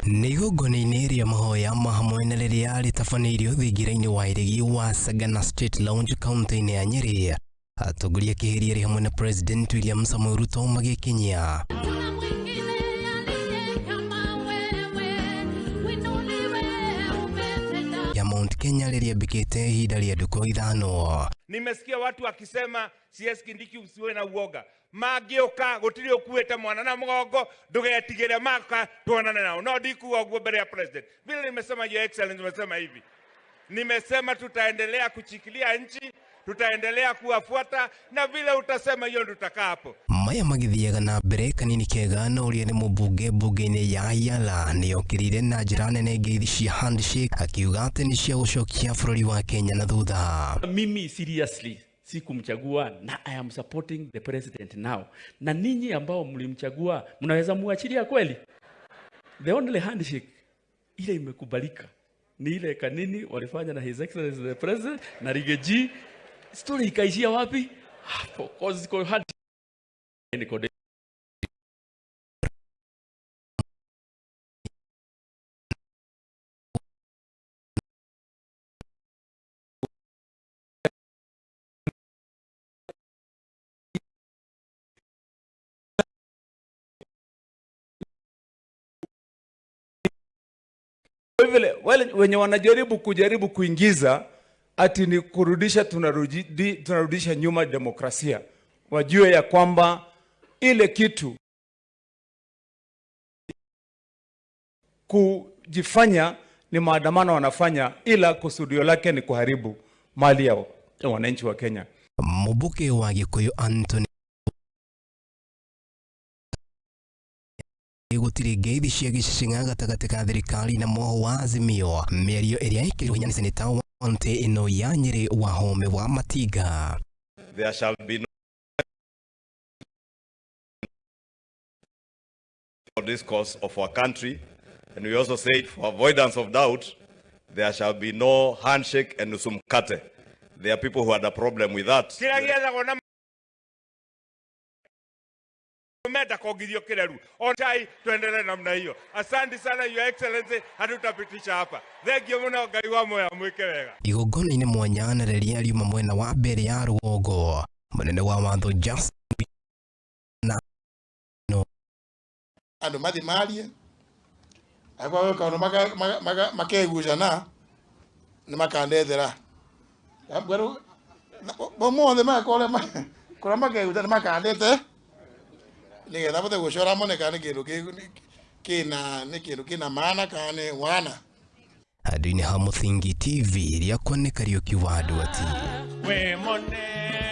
Nĩ igongona-inĩ rĩa mahoya ma hamwe na rĩrĩa rĩtabanĩirio thingira-inĩ wa iregi wa Sagana State Lounge kaunti-inĩ ya Nyeri, atongoria kĩhĩria rĩ hamwe na President William Samoei Ruto magĩkinyia. Ya Mount Kenya rĩrĩa mbĩkĩte ihinda rĩa ndukũ ithano. Nimesikia watu wakisema CS Kindiki usiwe na uoga. Mangĩũka gũtirĩ ũkuĩte mwana na mũgongo, ndũgetigĩre, maka tuonane nao. No ndikuga ũguo mbere ya president. Vile nimesema, Your Excellency, nimesema hivi. Nimesema tutaendelea kuchikilia nchi, tutaendelea kuwafuata, na vile utasema hiyo ndio tutakaa hapo. Maya magithiaga na mbere kanini kega na ũrĩa nĩ mũmbunge mbunge-inĩ ya Yala nĩokĩrĩire na njĩra nene ngeithi cia handshake akiuga atĩ nĩ cia gũcokia bũrũri wa Kenya na thutha. Mimi seriously sikumchagua na I am supporting the president now. Na ninyi ambao mlimchagua mnaweza muachilia kweli? The only handshake ile imekubalika ni ile kanini walifanya na His Excellency the President na Rigathi. Story ikaishia wapi? Hapo. Cause iko handshake. Vile wale wenye wanajaribu kujaribu kuingiza ati ni kurudisha, tunarudisha nyuma demokrasia, wajue ya kwamba ile kitu kujifanya ni maandamano wanafanya, ila kusudio lake ni kuharibu mali ya wananchi wa Kenya. Mũmbunge wa Gĩkũyũ Anthony gũtirĩ ngeithi cia gĩcicing'a gatagatĩ ka thirikari na mwoho wa Azimio, mĩario ĩrĩa ĩkĩrirwo hinya nĩ seneta wa kaunti ĩno ya Nyĩrĩ Wahome wa Matinga. There shall be no this cause of our country, and we also said for avoidance of doubt, there shall be no handshake and nusu mkate. There are people who had a problem with that. Kĩrĩa gĩethagwo na menda kongithio kĩreru. O chai tuendelee namna hiyo. Asante sana Your Excellency, hatutapitisha hapa. Thank you mũno, Ngai wa moyo amwĩke wega. Igongona-inĩ mwanya na rĩrĩa riuma mwena wa mbere ya rũgongo, mũnene wa watho Justin na no andũ mathi marie akwa kaundu makegucana nĩ makandethera mothe makore kũrĩa makegucana nĩ makandete nĩgetha bote gũcora mone kana nĩ kĩndũ kĩna nĩ kĩndũ kĩna maana kana nĩ wana. Handũ-inĩ ha Mũthingi TV rĩakwa nĩ Kariũki wa Nduati. We monene.